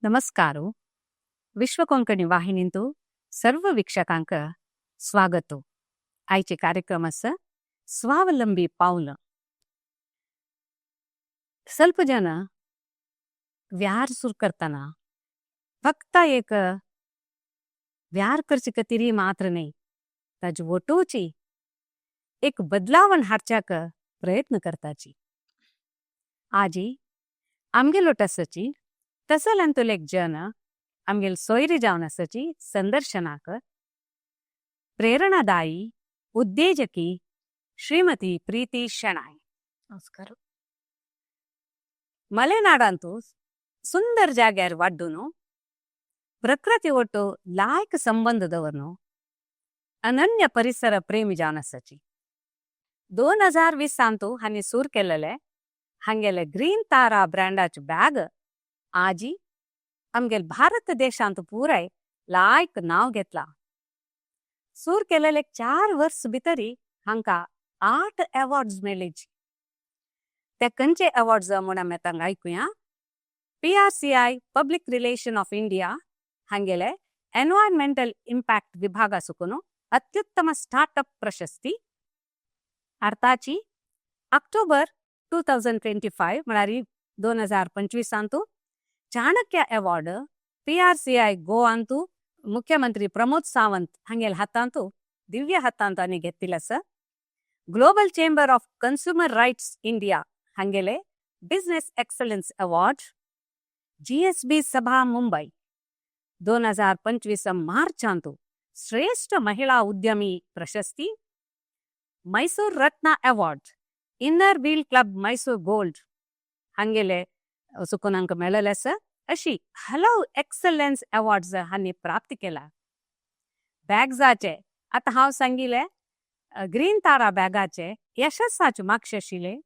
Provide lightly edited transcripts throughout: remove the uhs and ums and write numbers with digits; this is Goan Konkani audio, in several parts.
नमस्कार. विश्व कोंकणी वाहिनींतु सर्व वीक्षकांक स्वागत. आयचे कार्यक्रम आसा स्वावलंबी पावल. ಸ್ವಲ್ಪ ಜನ व्यार सुरू करताना फक्त एक व्यार करचे खातीर मात्र न्हय, ताजी वटोवची एक बदलावण हाडच्याक प्रयत्न करताची. आजी आमगेलो आसाची तसल्यांतलो एक जन आमगेल सोयरी जावन आसाची संदर्शनाक प्रेरणादायी उद्देजकी श्रीमती प्रीती शणाय. नमस्कार. मलेनाडांतू सुंदर जाग्यार वाड्डून प्रकृती ಒಟ್ಟು ಲಾಯಕ್ ಸಂಬಂಧ दवरनो अनन्य परिसर प्रेमी जावन आसाची. 2020 हांणी सूर केलेले हांगेले ग्रीन तारा ब्रँडाचे बॅग आजी आमगेल भारत देशांत पुराय लायक नांव घेतला. सूर केलेले 4 वर्स भितरी हांकां 8 अवॉर्ड्स मेळ्ळेची. ते खंयचे अवॉर्ड्स म्हूण आमी आतां आयकुया. PRCI, Public Relation of India हांगेले एनवायरमेंटल इम्पॅक्ट विभागा सुकून अत्युत्तम स्टार्टअप प्रशस्ती. अर्थाची ऑक्टोबर 2025 म्हळ्यार 2025 चाणक्य अवॉर्ड PRCI गोवांतू मुख्यमंत्री प्रमोद सावंत हांगेल हातांतू, दिव्य हातांतू आनी घेतिल्लें आसा. Global Chamber of Consumer Rights India हांगेले business excellence award. GSB Sabha Mumbai 2025 मार्चांतू श्रेष्ठ महिला उद्यमी प्रशस्ती. Mysore Ratna award, Inner Wheel Club Mysore Gold हांगेले सुकुनांक मेळ्ळेले आसा. अशी हलव एक्सलन्स अवॉर्ड्स हांणी प्राप्त केला. बॅग्साचे आतां हांव सांगिले, ग्रीन तारा बॅगाचे यशस्साचे मागशे आशिल्ले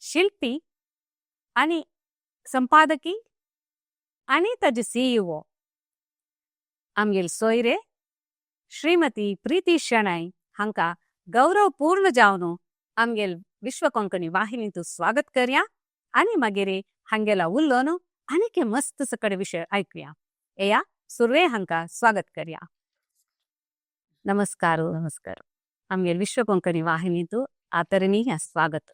शिल्पी आनी संपादकी आनी ताजे सीईओ आमगेल सोयरे श्रीमती प्रीती शणै हांकां गौरवपूर्ण जावन आमगेल विश्व कोंकणी वाहिनींत स्वागत करया आनी मागीर हांगेला उलोवन आनीक मस्त सकड विशय आयकुया. येया, सुरवे हांकां स्वागत करया. नमस्कार. नमस्कार. आमगेल विश्व कोंकणी वाहिनींत आदरणीय स्वागत.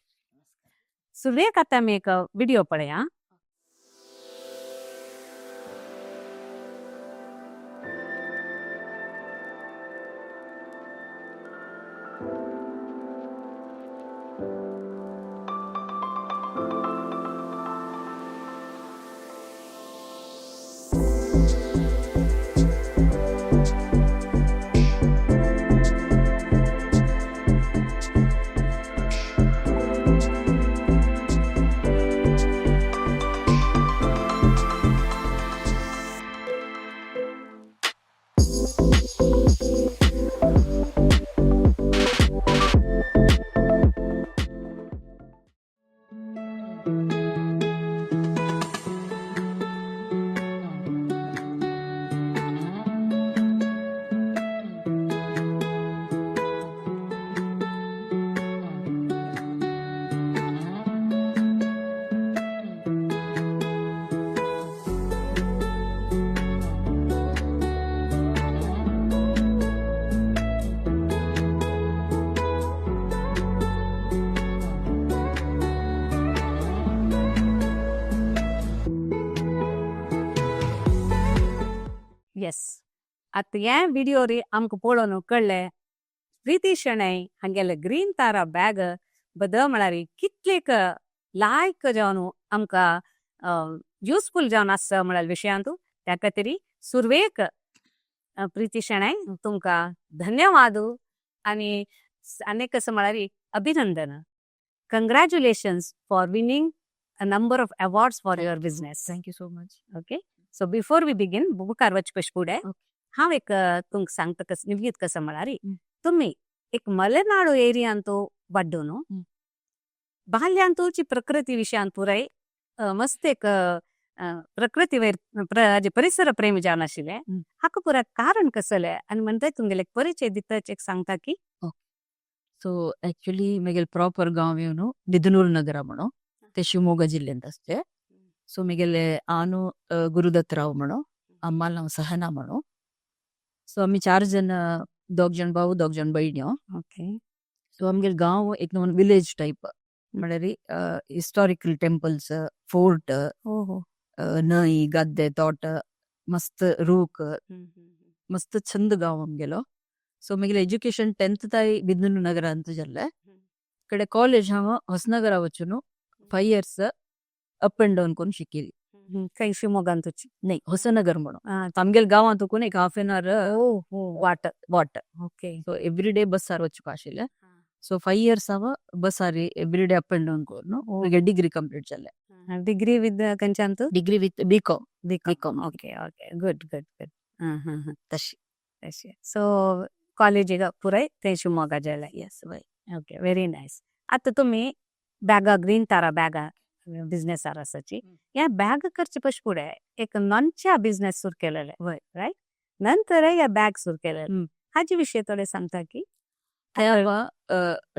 सुरवेक आतां आमी एक व्हिडिओ पळया. येस, आतां हे व्हिडिओ रे आमकां पळोवन कळ्ळें, प्रीती शणै हांगेले ग्रीन तारा बॅग बद म्हळ्यार कितलेक लायक जावन आमकां युजफूल जावन आसा म्हळ्यार विशयांतू. त्या खातीर सुरवेक प्रीती शणै, तुमकां धन्यवाद आनी आनी कसं म्हळ्यार अभिनंदन. Congratulations for winning a number of awards for your business. Thank you so much. Okay, so before we begin, मुखार वचपा फुडें हांव एक तुमकां सांगता कस निवगीत कसं म्हळ्यार तुमी एक मलेनाडू एरियांत वाड्डो न्हू, बाल्यांतूची प्रकृती विशयान पुराय मस्त एक प्रकृती वयर परिसर प्रेमी जावन आशिल्ले. हाका पुराय कारण कसलें आनी म्हणटा तुमगेले एक परिचय दिताच एक सांगता की. ಸೊ ಆಕ್ಚುಲಿ मेगेल ಪ್ರಾಪರ್ गांव येवन बिदनूर नಗರ म्हणून, ते शिवमोगा जिल्ह्यांत आसचे. सो म्हगेले हांव गुरुदत्त राव म्हणो, अम्माल नांव सहना म्हणो. सो आमी चार जण, दोग जण भाऊ, दोग जण भयण्यो. सो आमगेले गांव एक नमून विलेज टायप, म्हळ्यार हिस्टॉरिकल टेंपल्स, फोर्ट, हो हो न्हंय, गद्दे, तोट, मस्त रूख, मस्त चंद गांव आमगेलो. सो म्हगेले एज्युकेशन 10th ताई बिदनूर नगरांत जाल्ले. कಡೆ ಕಾಲೇಜ್ हांव ಹೊಸನಗರ वचून 5 years up and down करून शिकिली. खंय, शिमोगांतूच? नाही, ಹೊಸನಗर म्हणून आमगेले गांवांत तुकून एक हाफ एन our वाट. वाट. सो एव्री डे बस्सार वचपा आशिल्लें. सो 5 इयर्स हांव बस्सार every day up and down करून म्हगे डिग्री कंप्लीट जालें. डिग्री विथ खंयच्यान? Degree with B com. B. B.Com. Okay okay good good good. तशी. तशें. सो कॉलेजीक पुराय थंय शिमोगा जालें? येस, वय. Okay, very nice. आतां तुमी बॅगा, ग्रीन तारा बॅगा बिझनेसार आसाची. ह्या बॅग करचे पश फुडें एक लोणच्या बिझनेस सुरू केलेले. रायट, नंतर ह्या बॅग सुरू केलेले. हाजे विशयी थोडे सांगता की? हांव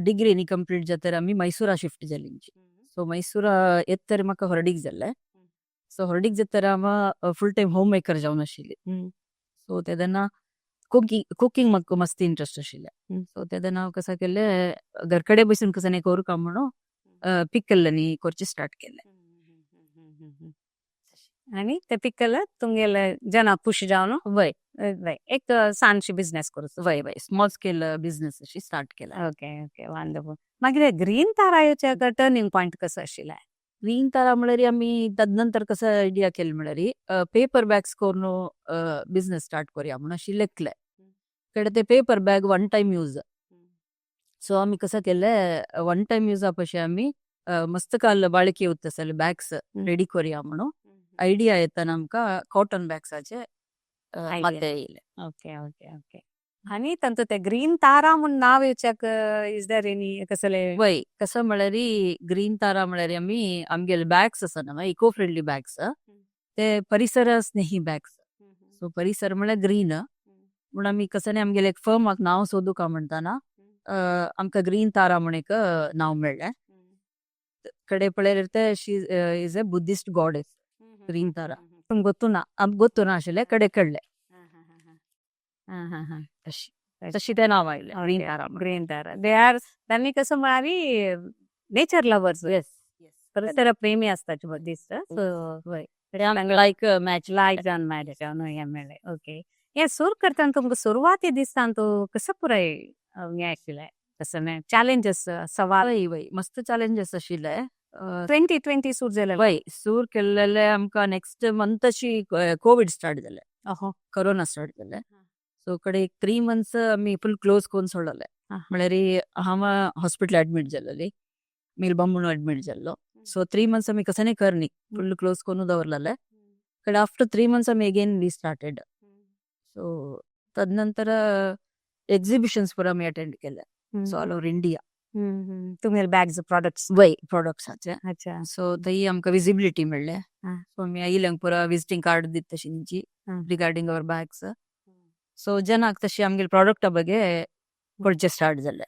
डिग्री न्ही कंप्लीट जातर आमी मैसूरा शिफ्ट जाली. सो मैसूरा येत्तर म्हाका हॉर्डीक जाल्लें. सो हॉर्डीक जातर हांव फुल टायम होम मेकर जावन आशिल्ली. सो तेन्ना कुकिंग कुकिंग म्हाका मस्त इंट्रस्ट आशिल्लें. सो तेन्ना हांव कसं केलें, घर कडेन बसून कसं नाही करू का म्हणून पिकल नी करचे स्टार्ट केलें. आणि ते पिकल तुमगेले जना खुश जावन वय एक सानशी बिझनेस करूचो. वय वय, स्मॉल स्केल बिझनेस अशी स्टार्ट केला. Okay okay wonderful. मागीर ग्रीन ताराचे टर्निंग पॉइंट कसं आशिल्लें? ग्रीन तारा म्हळ्यार आमी तदनंतर कसं आयडिया केली म्हळ्यार पेपर बॅग्स करून बिझनेस स्टार्ट करूया म्हणून अशी लेखले. कडे ते paper bag one time use. So आमी कसं केलें, वन टायम यूज पशी आमी मस्त काल बाळकी उत्तसले बॅग्स रेडी करूया म्हणून आयडिया येताना आमकां कॉटन बॅग्साचे Idea. मध्य येयले. ओके ओके ओके आणि तांचो ते ग्रीन तारा म्हूण नाव येवच्याक is there any कसले? वय, कसं म्हळ्यार ग्रीन तारा म्हळ्यार आमी आमगेले बॅग्स आसा न्हय, इको फ्रेंडली बॅग्स, ते परिसर स्नेही बॅग्स. सो परिसर म्हळ्यार ग्रीन म्हूण आमी कसं न्ही आमगेले एक फर्माक नांव सोदू का म्हणटाना आमकां ग्रीन तारा म्हूण एक नांव मेळ्ळें. कडे पळयल्यार ते she is a Buddhist goddess, green Tara. तुमकां गोत्तू ना? आमकां गोत्तू ना आशिल्लें, कडे कळ्ळें. तशी तशी तें नांव आयलें, ग्रीन तारा म्हणून. Green Tara. They are त्यांनी कसं म्हळ्यार नेचर लवर्स, परिसर प्रेमी असतात बुद्धिस्ट. सो वय, लायक मॅच. लायक जावन मॅच जावन हें मेळ्ळें. ओके, हें सुरू करतना तुमकां सुरवाती दिसता तूं कसं पुराय हें आशिल्लें, कसं चॅलेंजीस, सवाल? वय वय, मस्त चॅलेंजीस आशिल्ले. 2020 सुरू जालें. वय, सूर केल्लेले आमकां नेक्स्ट मंथ अशी कोविड स्टार्ट जालें. कोरोना स्टार्ट जालें. सो कडे एक 3 मंथ्स आमी फुल क्लोज करून सोडले. म्हळ्यार हांव हॉस्पिटल ऍडमिट जाल्ली, मेल बामूण ऍडमिट जाल्लो. सो 3 मंथ्स आमी कसं करनी फुल क्लोज करून दवरलेले. कಡೆ आफ्टर 3 मंथ्स आमी अगेन we started. So तदनंतर एक्झिबिशन्स पुरा आमी अटेंड केले, सो ऑल ओवर इंडिया. तुमगेले बॅग्स प्रॉडक्ट्स? वय, प्रॉडक्ट्साचे. सो थंय आमकां विजिबिलिटी मेळ्ळें. सो आमी आयिल्ल्यांक पुरा विजिटींग कार्ड दित तशी तेंची रिगार्डिंग our bags. So जनाक तशी आमगेले प्रॉडक्टा ಬಗ್ಗೆ पळचे स्टार्ट जाले.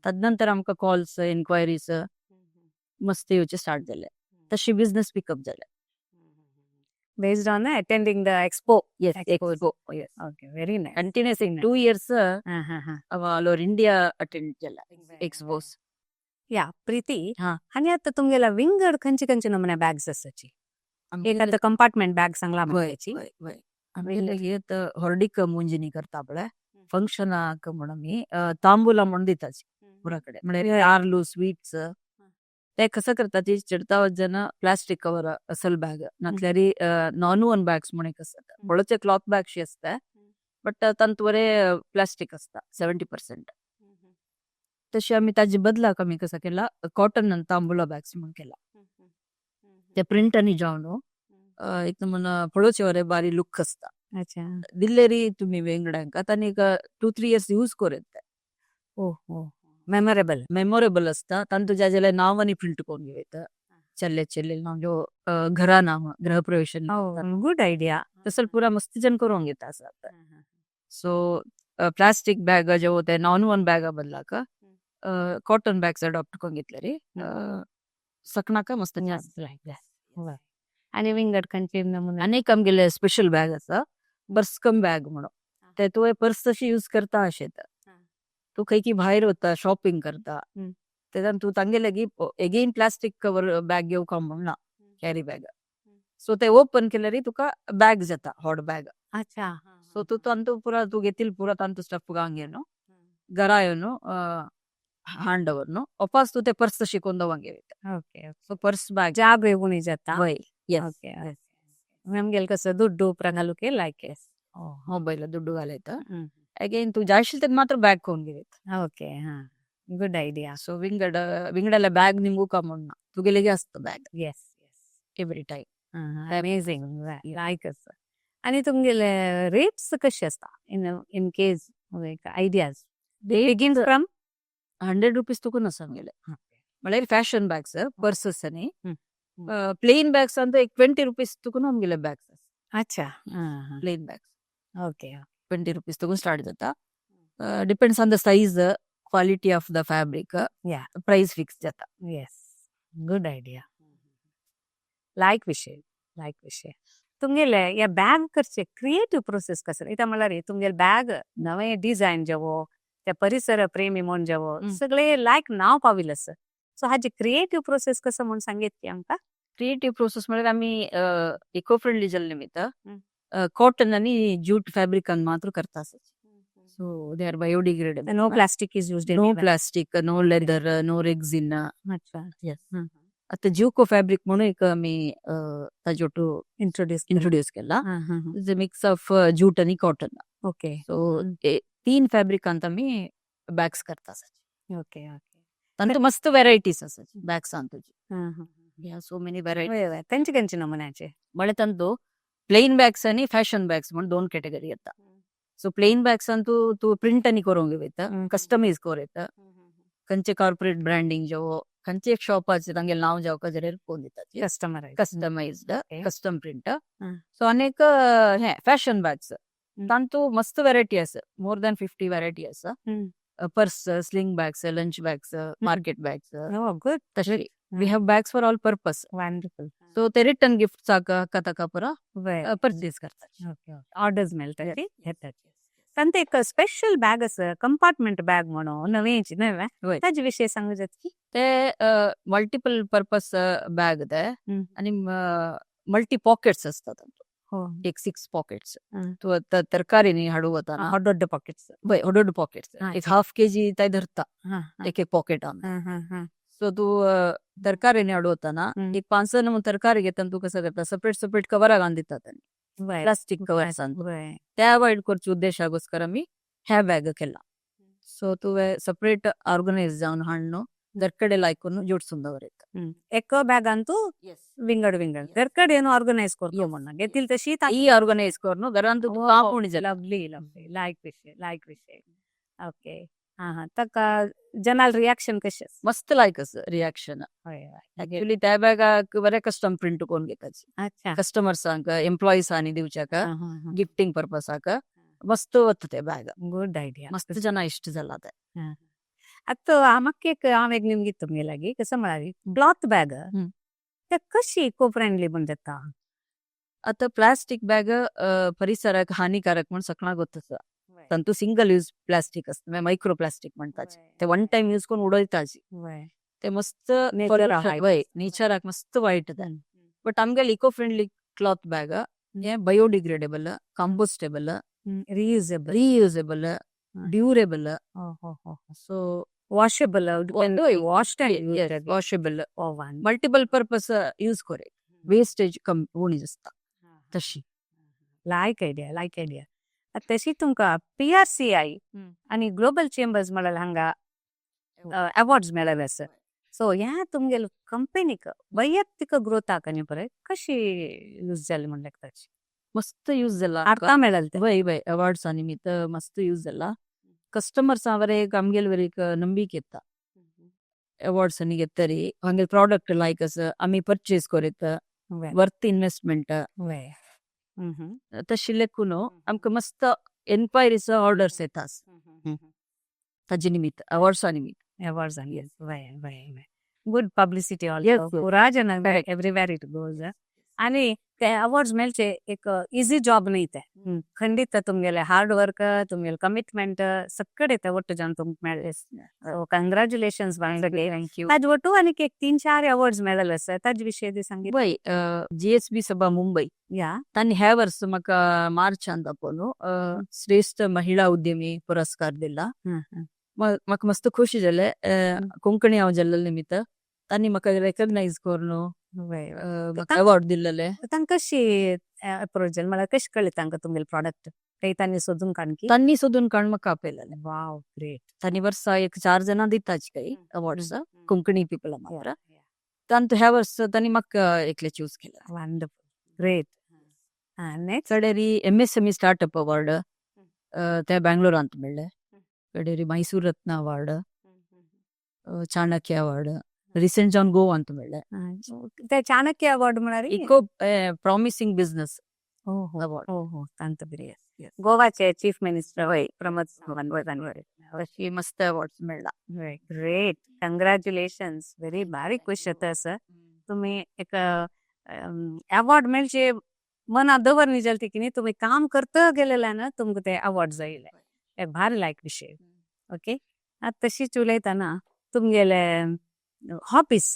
तदनंतर आमकां कॉल्स, एन्क्वायरीज मस्त येवचे स्टार्ट जाले. तशी बिझनेस पिकअप जाले. Based on attending the expo? Yes. Expos. Expo, yes. Okay, very nice. Continuous 2 years all over India attend जाले एक्सपोस. या प्रीती. हा. आणि आता तुमगेला विंगड खंयचे खंयचे नमुने बॅग्स आसाची? एक आता कंपार्टमेंट बॅग सांगला म्हाका. वय वय, आमगेले हेत हॉर्डिक ಮುಂಜಿನಿ करता पळय, फंक्शनाक म्हण आमी तांबूला म्हणून दिताची पुरा कಡೆ, म्हळ्यार आर्लू, स्वीट्स. ते कसं करतात ती चिडता जन प्लास्टिक कवर असल बॅग नासल्यार नॉन वोवन बॅग्स म्हण एक आसता. पळोवचे क्लॉथ बॅग्स आसता, बट तांतू बरे प्लास्टीक आसता 70%. तशी आमी ताजे बदलाक आमी कसं केला, कॉटन तांबूला बॅग्स म्हणून केला. ते प्रिंट आनी जावन एक नमुना पळोवचे बरे बारी लुक आसता. दिल्लेरी तुम्ही वेंगड्यांक आतां एक 2-3 इयर्स यूज करूं येता. ओ हो, मेमोरेबल. मेमोरेबल असता. तांतू जाय नांव आनी प्रिंट करून घेता, चल्ले चल्ले नाव जो घरा नाव, गृहप्रवेश. Good idea. तसं पुरा मस्त जण करून घेता आसा. सो प्लास्टीक बॅग जो ते नॉन वोवन बॅगा बदलाक कॉटन बॅग्स अडॉप्ट करून घेतले रे, सकनाका मस्त. आनी विंगड खंयचे नमुने. आनी एक आमगेले स्पेशल बॅग आसा, पर्स कम बॅग म्हणून. ते तुवें पर्स तशी यूज करता अशें. तूं खंय की भायर वता, शॉपिंग करता, तेजान तूं तांगेले की एगेन प्लास्टीक कवर बॅग घेवका म्हण ना, कॅरी बॅग. सो ते ओपन केल्यार तुका बॅग जाता, हॉट बॅग. सो तूं तांतू पुरा तूं घेतील पुरा तांतू स्टफ घांगे न्हू, घरा येवन हँड ओवर न्हू, वापस तूं ते पर्स तशी करून दवंगे. So purse bag. जाग उणी जाता. वय, येस. ओके, ನಮ್ಗೆಲ್ ಕಸ ದುಡ್ಡು ಉಪ್ರ घालूक लायक. ಮೊಬೈಲ್ ದುಡ್ಡು घालायता. ಅಗೇನ್ ತೂ ಜಾಸ್ತಿ ಮಾತ್ರ ಬ್ಯಾಗ್ ಕೊಂಡಿರುತ್ತೆ. ಓಕೆ, ಹಾ, ಗುಡ್ ಐಡಿಯಾ. ಸೊ ವಿಂಗಡ ವಿಂಗಡೆಲ್ಲ ಬ್ಯಾಗ್ ನಿಮಗೂ common, ತುಗೆಲಿಗೆ ಅಸ್ತ bag. S every time. Amazing, like. आनी तुमगेले रेट्स कशे आसता, in case like ideas, begin from? ₹100 तुकून आसा आमगेले, म्हळ्यार फ्ಯಾಷನ್ ಬ್ಯಾಗ್ಸ್, ಪರ್ಸಸ್ అని. ಪ್ಲೇನ್ ಬ್ಯಾಗ್ಸ್ ಅಂತ एक ₹20 तुकून आमगेले bags. Plain bags. ₹20 तुकून स्टार्ट जाता. Depends on the size, quality of the fabric, price fix जाता. येस, गुड आयडिया, लायक विशय, लायक विशय. तुमगेले या बॅग करचे क्रिएटिव्ह प्रोसेस कसं इथं म्हणल्यार तुमगेले बॅग नवे डिझायन जेवो, त्या परिसर प्रेमी म्हूण जेवो, सगळे लायक नाव पाविल असं. सो हाजी क्रिएटिव्ह प्रोसेस कसं म्हूण सांगीत की आमकां? क्रिएटिव्ह प्रोसेस म्हळ्यार आमी इको फ्रेंडली जाल्ले निमित्त कॉटन आनी जूट फॅब्रिकान मात्र करता. So they are biodegradable. No plastic is used? No plastic, no leather, no rexine. आता ज्यूको फॅब्रिक म्हणून एक आमी ताजे ಒಟ್ಟು इंट्रोड्यूस इंट्रोड्यूस केला. It's mix of jute आणि कॉटन. सो तीन फॅब्रिकांत आमी बॅग्स करता. ओके ओके तांतू मस्त व्हेरायटीज आसा बॅग्सान तुजी, सो मेनी व्हेरायटी. खंयचे खंयचे नमुन्याचे? म्हळ्यार तांतू प्लेन बॅग्स आणि फॅशन बॅग्स म्हणून दोन कॅटेगरी येता. सो प्लेन बॅग्सान तूं तूं प्रिंट आनी करूंक वयता, कस्टमायज करूं येता. खंयचे कॉर्पोरेट ब्रँडिंग जेवो, खंयचे एक शॉपाचे तांगेले नांव जावं जाल्यार पळोवन दितात. Customer customised, custom print. So अनेक हे फॅशन बॅग्स, तांतू मस्त व्हेरायटी आसा, मोर दॅन 50 व्हेरायटी आसा. Purse, sling bags, lunch bags, market bags. Good. तशे we have bags for all purpose. Wonderful. So ते रिटर्न गिफ्ट ताका पुरा परचेज करतात. ऑर्डर्स मेळटा, येतात. तांचे एक स्पेशल बॅग आसा, कंपार्टमेंट बॅग म्हणून नवेंच नवे. ताजे विशय सांगू जात की? ते मल्टिपल पर्पस बॅग ते आणि मल्टी पॉकेट्स असतात. एक सिक्स पॉकेट्स. तू आता तरकारी हाडू वताना ದೊಡ್ಡ ಪಾಕೆಟ್ಸ್. वय, ದೊಡ್ಡ ಪಾಕೆಟ್ಸ್. एक हाफ केजी ताय धरता एक एक पॉकेट. सो तू तरकारी हाडू वताना एक पांच तरकारी घेतना तू कसं करता, सेपरेट सेपरेट कवरा घालून दितात, प्लास्टिक कवर्स. ते अवॉइड करचे उद्देशाಗೋस्ಕರ आमी ह्या बॅग केला. सो तुवें सेपरेट ऑर्गनायज जावन हाडून दरकडे लायकून जोडसून दवरता. एका बॅगान तू विंगड विंगड दरकड ಏನು ऑर्गनायज करतो म्हणून घेतील तशी. ಈ ऑर्गनायज करून घरान तुका काम उणी जाला. लवली, लवली, लायक विशय, लायक विशय. ओके, हा हा ताका जनाल रिॲक्शन कशें? मस्त लायक रिॲक्शन. हय हय ऍक्च्युली त्या बॅगाक बरे कस्टम प्रिंट करून घेताची. कस्टमर्सांक, एम्प्लॉईसांनी दिवच्याक, गिफ्टिंग पर्पसाक मस्त वता ते बॅग. Good idea. मस्त जन इष्ट जाला ते. आतां आमक एक हांव एक निमगीत तुमगे लागीं, कसं म्हळ्यार क्लॉथ बॅग ते कशी इको फ्रेंडली म्हण जाता? आता प्लास्टिक बॅग परिसराक हानिकारक म्हणून सगळ्यांक ಗೊತ್ತಸ. तांतू सिंगल यूज प्लास्टिक असता, मायक्रो प्लास्टिक म्हणताची. ते वन टाइम यूज करून उडयताची. ते मस्त Nature हाय. वय, नेचराक मस्त वायट ते. बट आमगेले इको फ्रेंडली क्लॉथ बॅग हे biodegradable, compostable, reusable, reusable, durable. So washable, washed. Washable, multiple purpose use करे, वेस्टेज कम उणी जाता तशी. लायक आयडिया, लायक आयडिया. तशी तुमकां पीआरसीआय आणि ग्लोबल चेंबर्स म्हळ्यार हांगा अवॉर्ड्स मेळ्ळे आसा. सो ह्या तुमगेले कंपनीक वैಯಕ್ತಿक ग्रोथाक आनी पळय कशी यूज जाली म्हण लेखताची? मस्त यूज जाला. अर्थ मेळ्ळें ते. वय वय, अवॉर्ड्स निमित्त मस्त यूज जाला. कस्टमर्स ಅವರೇ आमगेले वरी ನಂಬಿಕೆ ಇತ್ತ. अवॉर्ड्स आनी घेतरी हांगेले प्रॉडक्ट लायक आसा, आमी परचेज करीत, वर्थ इन्व्हेस्टमेंट. वय तशी लेखून आमकां मस्त एन्क्वायरीज, ऑर्डर्स येता ताजे निमित्त, अवॉर्ड्सा निमित्त. अवॉर्ड्स आनी वय वय वय, good publicity also. Yes. पुरा जन, everywhere it goes. आणि ते अवॉर्ड्स मेळचे एक इझी जॉब नाही ते. खंडित तुमगेले हार्ड वर्क, तुमगेले कमिटमेंट सगळे ते ಒಟ್ಟು जन तुमकां मेळ्ळे. कंग्रॅच्युलेशन्स. Thank you. ताज ಒಟ್ಟು आनीक एक तीन चार अवॉर्ड्स मेळ्ळे आसा, ताजे विशयी सांगित. वय, जीएसबी सभा मुंबई तांणी ह्या वर्स म्हाका मार्चांत आपोवनु श्रेष्ठ महिला उद्यमी पुरस्कार दिला. म्हाका मस्त खुशी जाले. कोंकणी हांव जाल्ले निमित्त तांणी म्हाका रेकग्नायज करून म्हाका अवॉर्ड दिल्लेले. तांकां कशी अप्रोच जाली? म्हळ्यार कशें कळ्ळें तांकां तुमगेले प्रॉडक्ट? काही तांणी सोदून काडून की? तांणी सोदून काडून म्हाका आपयलेले. वाव, ग्रेट. तांणी वर्सा एक चार जाणां दिताची काही अवॉर्ड्स कोंकणी पिपल मात्र. तांतू ह्या वर्स तांणी म्हाका एकले चूज केले. Wonderful, great. नेक्स्ट? कडेरी एमएसएमई स्टार्टअप अवॉर्ड ते बँगलोरांत मेळ्ळे. कडेरी Mysore Ratna award, Chanakya award recent जावन गोवांत मेळ्ळे. ते चाणक्य अवॉर्ड म्हळ्यार? Eco promising business award. हो हो तांत बरी. गोवाचे चीफ मिनिस्टर वय प्रमोद सावंत. अशी मस्त अवॉर्ड्स मेळ्ळा. ग्रेट, कंग्रॅच्युलेशन्स. व्हेरी बारीक खुश जाता सर. तुम्ही एक अवॉर्ड मेळचे मना दवर जाली की न्ही, तुम्ही काम करता गेलेले ना, तुमकां ते अवॉर्ड जायले. एक भारी लायक विशय. ओके, आतां तशीच उलयतना तुमगेले हॉबीज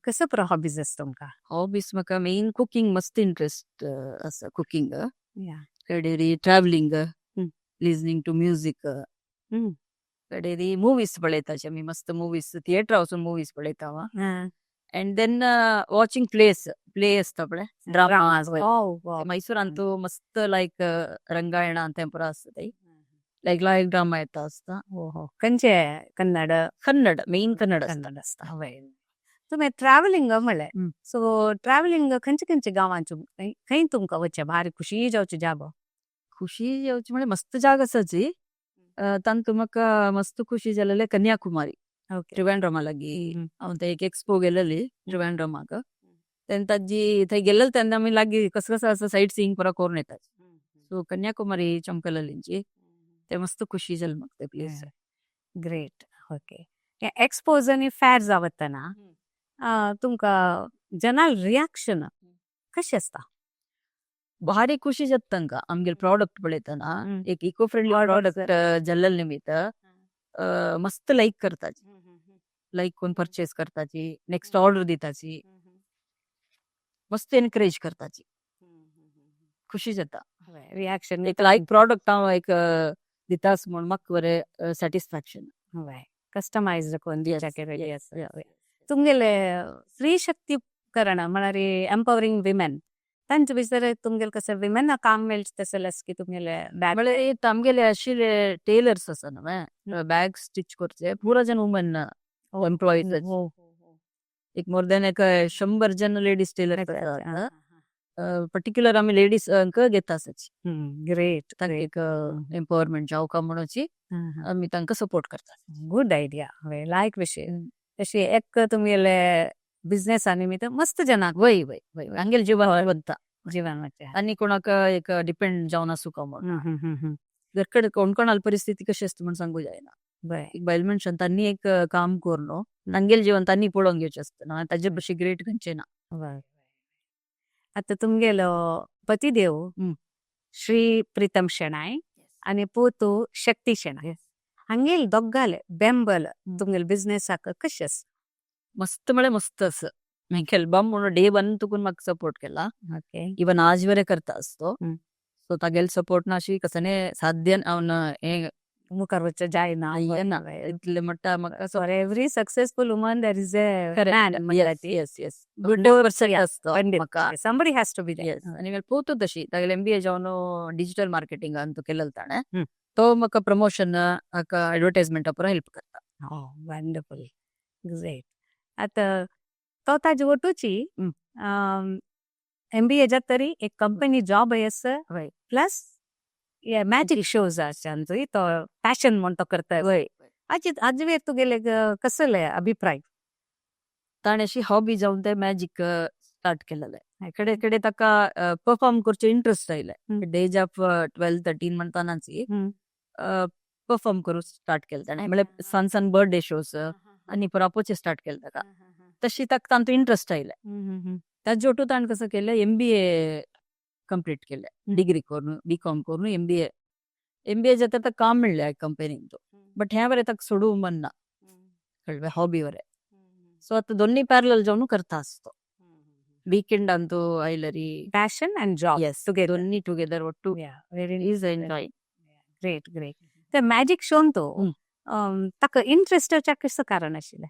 कसो पुरो हॉबीज आसा तुमकां? हॉबीज म्हाका मेन कुकिंग मस्त इंट्रस्ट आसा, कुकिंग. कडेरी ट्रॅवलिंग, लिसनिंग टू म्युजीक. कडेरी मुवीज पळयताची आमी. मस्त मुवीज, थिएटर वचून मुवीज पळयता हांव. And then watching plays, play आसता पळय, ड्रामा. मैसूरांतू मस्त लायक ರಂಗಾಯಣ ಅಂತ ಪೂರ आसता, लायक लायक ड्रामा येता आसता. हो, खंयचे? कन्नड? कन्नड, मेन कन्नड आसता. कन्नड आसता. हय, तुमी ट्रॅवलिंग म्हणलें. सो ट्रॅवलिंग खंयचे खंयचे गांवांचे, खंय तुमकां वचचें भारी खुशी जावची जागो? खुशी जावची म्हणजे मस्त जागा आसाची. तांतू म्हाका मस्त खुशी जालेले कन्याकुमारी. त्रिवेंद्रमा लागी हांव थंय एक एक्सपो गेलेली त्रिवेंद्रमाक. तेन्ना ताजी थंय गेलेले तेन्ना आमी लागीं कसं कसं आसा सायट सिईंग पुरा करून येता. सो कन्याकुमारी चमकलेलींची ते मस्त खुशी जाली म्हाका ते place. Great. Okay, expose आनी फॅर जावतना तुमकां जनाल रिॲक्शन कशें आसता? भारी खुशी जाता तांकां आमगेले प्रॉडक्ट पळयतना. एक इको फ्रेंडली प्रॉडक्ट जाल्ले निमित्त मस्त लायक करताची, लायक करून परचेस करताची, नेक्स्ट ऑर्डर दिताची, मस्त एनकरेज करताची. खुशी जाता. रिॲक्शन. एक लायक प्रॉडक्ट हांव एक दितास म्हूण म्हाका बरें सॅटिस्फॅक्शन. कस्टमायज्ड करून तुमगेले स्त्री शक्तीकरण म्हळ्यार एम्पवरिंग विमेन, तांचे भितर तुमगेले कसं विमेन काम मेळचे तसलें की तुमगेले बॅग? म्हळ्यार आमगेले अशिले टेलर्स आसा न्हय, बॅग स्टिच करचे, पुरा जण वुमन एम्प्लॉईज. एक मोर दॅन एक 100 जण लेडीज टेलर. पर्टिक्युलर आमी लेडीज घेता आसाची. तांकां एक एम्पवरमेंट जावका म्हणूची आमी तांकां सपोर्ट करता. गुड आयडिया, लायक विशय. तशी एक तुमगेले बिझनेस निमित्त मस्त जनाक वय वय वय, आमगेले जिवन वता. जीवन. आनी कोणाक एक डिपेंड जावन आसूका म्हणून. घरकडे कोण कोणाली परिस्थिती कशी आसता म्हण सांगू जायना. एक बायल मनशान तांणी एक काम करून तांगेले जीवन तांणी पळोवन घेवचें आसता ना, ताजे भशेन ग्रेट खंयचें ना. आतां तुमगेलो पतिदेव श्री प्रीतम शेणाय आनी पूतू शक्ती शेणाय हांगेल दोग्गाले बेंबल तुमगेले बिझनेसाक कशें आसा? मस्त म्हळ्यार मस्त आसा. मागीर बम म्हणून डे वन तुकून म्हाका सपोर्ट केला. इवन आज वरे करता असतो. सो तागेले सपोर्ट ना अशी कसने साध्य हांव हे मुखार वचचें जायना. ना इतले म्हणटा म्हाका. For every successful woman there is a man. Yes yes good असतो म्हाका. Somebody has to be. Yes, आनी मागीर पोवतू तशी तागेले एमबीए जावन डिजिटल मार्केटिंग अंतू केलेलो ताणें. तो म्हाका प्रमोशन, एडवर्टायजमेंटा पुरा हेल्प करता. Wonderful, great. आतां तो ताजे ಒಟ್ಟುಚಿ एमबीए जात तरी एक कंपनी जॉब आसा. प्लस मॅजिक शोज आसा, तो पॅशन म्हण तो करता. आजी आजवेर तुगेले कसले अभिप्राय? ताणें अशी हॉबी जावन ते मॅजिक स्टार्ट केलेले. कडे कडे ताका परफॉर्म करचे इंट्रस्ट आयले. एज ऑफ 12-13 म्हणतानाची परफॉर्म करूं स्टार्ट केलें ताणें. म्हळ्यार सान सान बर्थडे शोज आनी परापोचे स्टार्ट केले ताका. तशी ताका तांतू इंट्रस्ट आयले. ताजे ओटू ताणें कसं केलें, एमबीए कंप्लीट केलें, डिग्री करून, बीकॉम करून एमबीए. एमबीए जाता ताका काम मेळ्ळें कंपनीन, बट ह्या बरें ताका सोडू मन ना, कळ्ळें, हॉबी वरे. सो आता दोन्ही पॅरलल जावन करता आसतो. वीकेंड ಅಂತೂ ಐಲರಿ. Passion and job S together. दोन्ही टुगेदर ಒಟ್ಟು. Very is enjoy. Great great. ते मॅजिक शोन तो ताका इंट्रस्ट येवच्याक कसो कारण आशिल्लें?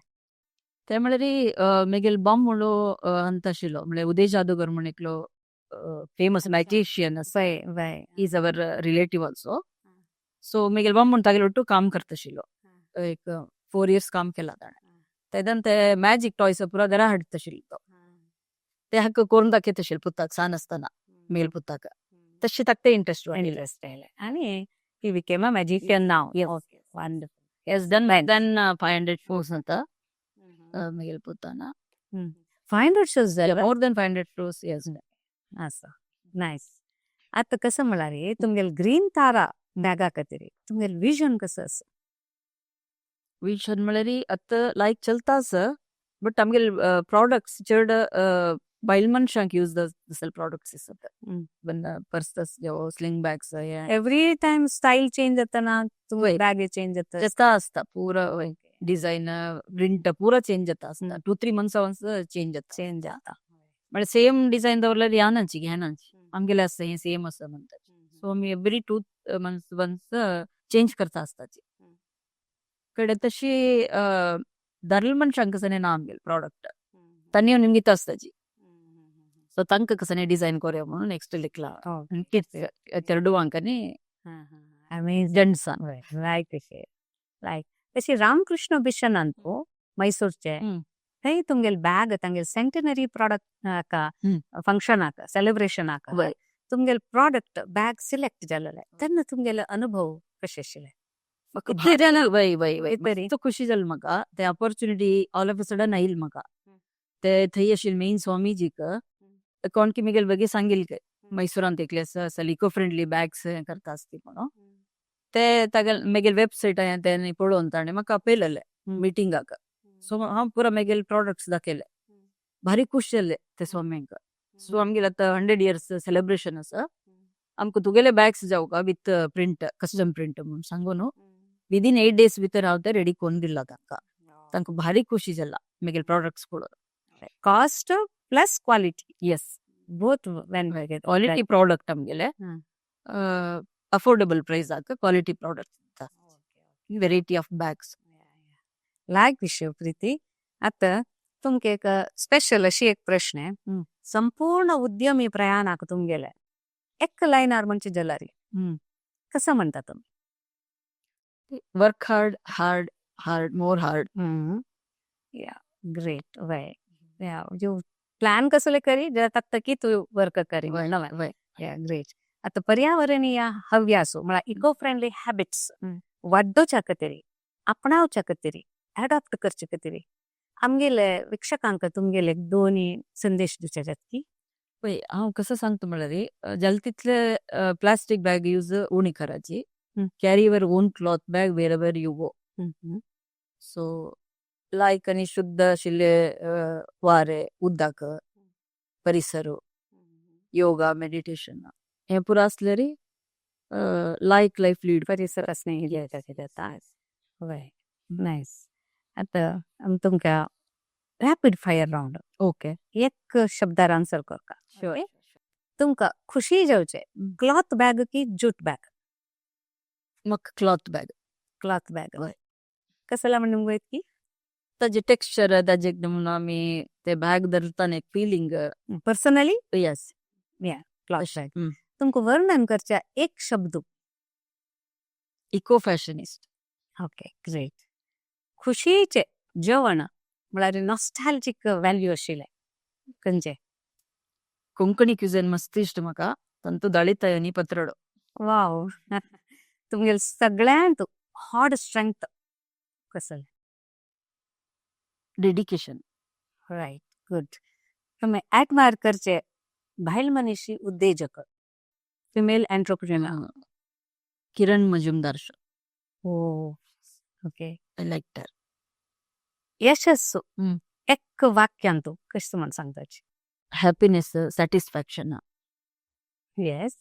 ते म्हळ्यार मेगेल बॉम म्हणलो अंत आशिल्लो, म्हळ्यार उदय जादूगर म्हण एकलो फेमस मॅजिशियन आसा. वय वय Is our relative also. So Miguel बॉम म्हण तागेले ಒಟ್ಟು काम करताशिल्लो. एक 4 इयर्स काम केला ताणें. तेदन ते मॅजिक टॉयस पुरा घरा हाडताशिल्लो तो. ते हाका करून दाखयताशिल्लो पुताक, सान आसतना मेल पुताक. तशें ताका ते इंट्रस्ट वाडिल्लें. इंट्रस्ट आयलें आनी he became a magician now. Yes. Okay, wonderful. Has done than 500 shows ಅಂತ मेगेल पुतान. 500 शोज जाले? More than 500 shows, yes. आसा, नायस. आतां कसं म्हळ्यार तुमगेले ग्रीन तारा बॅगा खातीर तुमगेले विजन कसं आसा? विजन म्हळ्यार आतां लायक चलता आसा, बट आमगेले प्रॉडक्ट्स चड बायल मनशांक यूज जातले प्रॉडक्ट्स आसात. Purses, sling bags. Every time style change जाताना वय. बॅग चेंज जाता? जाता आसता पुरा. डिझायन, प्रिंट पुरा चेंज जाता आसता. 2-3 months once change जाता. चेंज जाता. म्हळ्यार सेम डिझायन दवरल्यार यानाची घेनाची, आमगेले आसता हे सेम आसा म्हणटात. सो आमी एवरी 2 मंथ्स वन्स चेंज करता आसताची कಡೆ. तशी दारल मनशांक कसं ना आमगेले प्रॉडक्ट तांणी निमगिता आसताची. सो तांकां कसं डिझायन करूया म्हणून नेक्स्ट लिखला चेडवांकांनी. अमेझिंग. जेंट्सान. लायक लायक तशी रामकृष्ण मिशन अंतू मैसूरचे, थंय तुमगेले बॅग तांगेले सेंटेनरी प्रॉडक्ट हाका फंक्शन हाका, सेलिब्रेशन हाका तुमगेले प्रॉडक्ट बॅग सिलेक्ट जालेले तेन्ना तुमगेले अनुभव कशे आशिल्ले? म्हाका जालें, वय वय वय. बरी. मस्त खुशी जाली म्हाका. ते opportunity all of a sudden आयल म्हाका. ते थंय आशिल्ले मेन स्वामीजीक कोण की मेगेले बगे सांगिल काय मैसुरांत एकले आसा, इको फ्रेंडली बॅग्स करता आसती म्हणून. ते तागेले मेगेले वेबसायट तेणी पळोवन ताणें म्हाका आपयलेले मिटिंगाक. सो हांव पुरा मेगेले प्रॉडक्ट्स दाखयले. भारी खुश जाले ते स्वाम्यांक. सो आमगेले आतां 100 इयर्स सेलिब्रेशन आसा, आमकां तुगेले बॅग्स जावका विथ प्रिंट, कस्टम प्रिंट म्हणून सांगून विदीन 8 डेज भितर हांव ते रेडी करून दिला तांकां. तांकां भारी खुशी जाला मेगेले प्रॉडक्ट्स पळोवन. Cost plus quality. Yes. Both when quality product आमगेले. अफोर्डेबल प्राइस आक quality product, variety of bags. लायक विषय प्रीती. आता तुमके एक स्पेशल अशी एक प्रश्न आहे. संपूर्ण उद्यमी प्रयाणाक तुमगेले एक लायनार म्हणजे जलारी कसं म्हणता तुम्ही? Work hard, hard, hard, more hard. या, ग्रेट. वय, या, जो प्लॅन कसले करी तक की तू वर्क करी. वय. या, ग्रेट. आता पर्यावरणीय हव्यासो म्हळ्यार इको फ्रेंडली हॅबिट्स वाडोवच्या खातीर, आपणावच्या खातीर, अडॉप्ट करचे खातीर आमगेले वीक्षकांक तुमगेले दोन्ही संदेश दिवचे जात की? पळय, हांव कसं सांगता म्हळ्यार जाले तितले प्लास्टीक बॅग यूज उणी करायची. Carry your own cloth bag wherever you go. So like आनी शुद्ध आशिल्ले वारे, उदक, परिसर, योगा, मेडिटेशन हे पुरा आसल्यार लायक लायफ लीड. परिसर स्नेही जाता. वय, नायस. आता आमी तुमकां रॅपिड फायर राउंड. एक शब्दार आन्सर करका. शुअर. तुमकां खुशी जावचे, क्लॉथ बॅग की जूट बॅग? म्हाका क्लॉथ बॅग. Cloth bag. वय. कसला म्हणून की? ताजे टेक्स्चर, ताजे एकदम आमी ते बॅग धरताना एक feeling. Personally. Yes. Cloth bag. तुमकां वर्णन करच्या एक शब्द? Eco fashionist. Okay, great. खुशीचे जेवण म्हळ्यार नॉस्टॅल्जिक व्हॅल्यू आशिल्लें खंयचें? कोंकणी क्युझिन मस्त इश्ट म्हाका, तांतू दळिताय आनी पत्रडो. वाव. तुमगेले सगळ्यांत हार्ड स्ट्रेंथ कसले? डेडिकेशन. Right, good. तुमी ॲडमायर करचे बायल मनीशी उद्देजक, female entrepreneur? Kiran Mazumdar. Oh, okay. I like her. यशस्सु हम्म. एक वाक्यांतु कशें म्हण सांगताची? Happiness, satisfaction. Yes.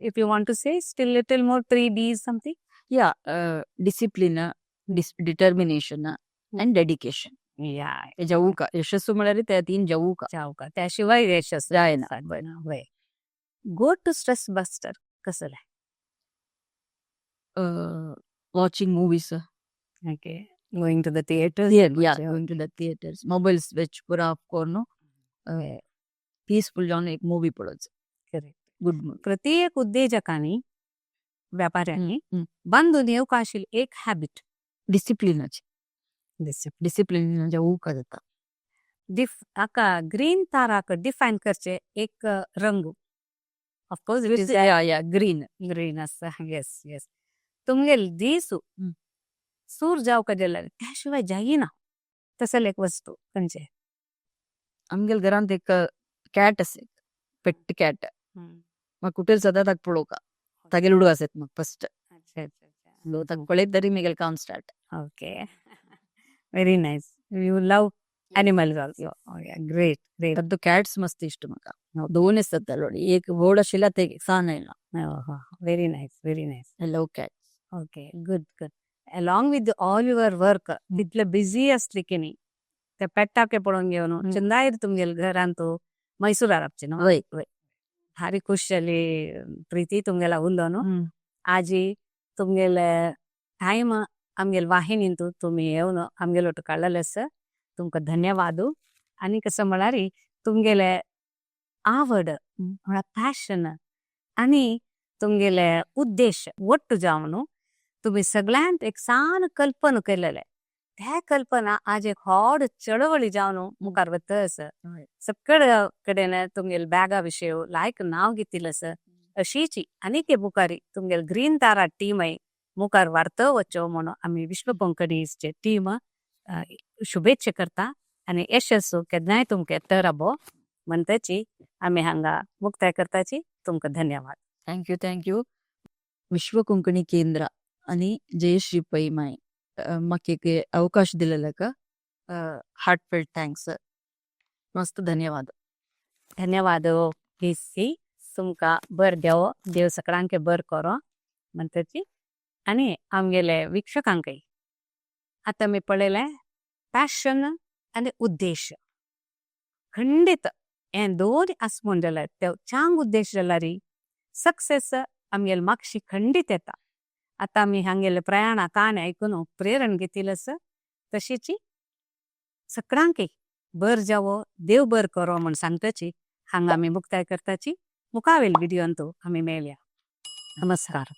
If you want to say still little more, three Ds something. Yeah, discipline, determination and dedication. ते जाऊका यशस्सू म्हळ्यार त्या तीन जाऊका. जावका, त्याशिवाय यशस्वी जायना. वय. गो टू स्ट्रेस बस्टर कसं? Watching movies. Okay, going to the theatre. Yeah, going to the theatres, mobile switch पुरा ऑफ करून पीसफुल जावन एक मूवी पळोवचो. करेक्ट. Good movie. प्रत्येक उद्देजकांनी, व्यापाऱ्यांनी बांदून येवका आशिल्ली एक हॅबिट? डिसिप्लिनाची. डिसिप्लिन जाऊका जाता. डिफ हाका ग्रीन ताराक डिफायन करचे एक रंग, ऑफकोर्स. या, ग्रीन. ग्रीन आसा. येस, तुमगेल दीस सूर जावका जाल्यार त्या शिवाय जायना तसले एक वस्तू खंयचे? आमगेल घरांत एक कॅट आसा, पेट कॅट. म्हाका कुटेल सदां ताका पळोवका, तागेल उडगास येता म्हाका फर्स्ट. अच्छा अच्छा ताका पळयत तरी मेगेलें काम start. Okay, very nice. You love animals also. Great, great. तातूंत कॅट्स मस्त इश्ट म्हाका. दोन आसतात जालोडी, एक व्हड आशिल्ला, ते सान येयला. Very nice, very nice. I love cat. Okay, good, good. Along with all your work, तितले बिझी असली की न्ही, ते पेट्टाके पळोवन घेवन चंदायर तुमगेल घरांत मैसूरार राबचे न्हू? वय वय. भारी खुश जाली प्रीती तुमगेला उलोवन. आजी तुमगेले टायम आमगेल वाहिनींतु तुमी येवन आमगेल ಒಟ್ಟು काडलेले आसा, तुमकां धन्यवाद. आनी कसं म्हळ्यार तुमगेले आवड म्हळ्यार पॅशन आनी तुमगेले उद्देश ಒಟ್ಟು जावन तुमी सगळ्यांत एक सान कल्पना केलेले, त्या कल्पना आज एक व्हड चळवळी जावन मुखार वता आसा. सगळे कडेन तुमगेले बॅगा विशय लायक नांव घेतिल्लें आसा. अशीच आनीक मुखारी तुमगेले ग्रीन तारा टीमय मुखार वाडत वचो म्हणून आमी विश्व कोंकणीचे टीम शुभेच्छा करता आनी यशस्सू केन्नाय तुमकां येता राबो म्हणटाची आमी हांगा मुक्ताय करताची. तुमकां धन्यवाद. Thank you, thank you. विश्व कोंकणी केंद्र आणि जयश्री पै माय म्हाका एक अवकाश दिलेल्याक हार्टफेल्ट thanks, मस्त धन्यवाद. धन्यवाद प्रीती, तुमकां बर देव, देव सगळ्यांके बर करो म्हणटाची. आनी आमगेले वीक्षकांकय, आतां आमी पळयलें पॅशन आनी उद्देश. खंडीत हे दोन आसमून जाल्यार, ते चांग उद्देश जाल्यार सक्सेस आमगेले मागशी खंडीत येता. आतां आमी हांगेले प्रयाणा काणी आयकून प्रेरण घेतिल्लें आसा. तशीच सगळ्यांकय बर जावो, देव बर करो म्हण सांगताची हांगा आमी मुक्ताय करताची. मुखावेल व्हिडियोंत आमी मेळया. नमस्कार.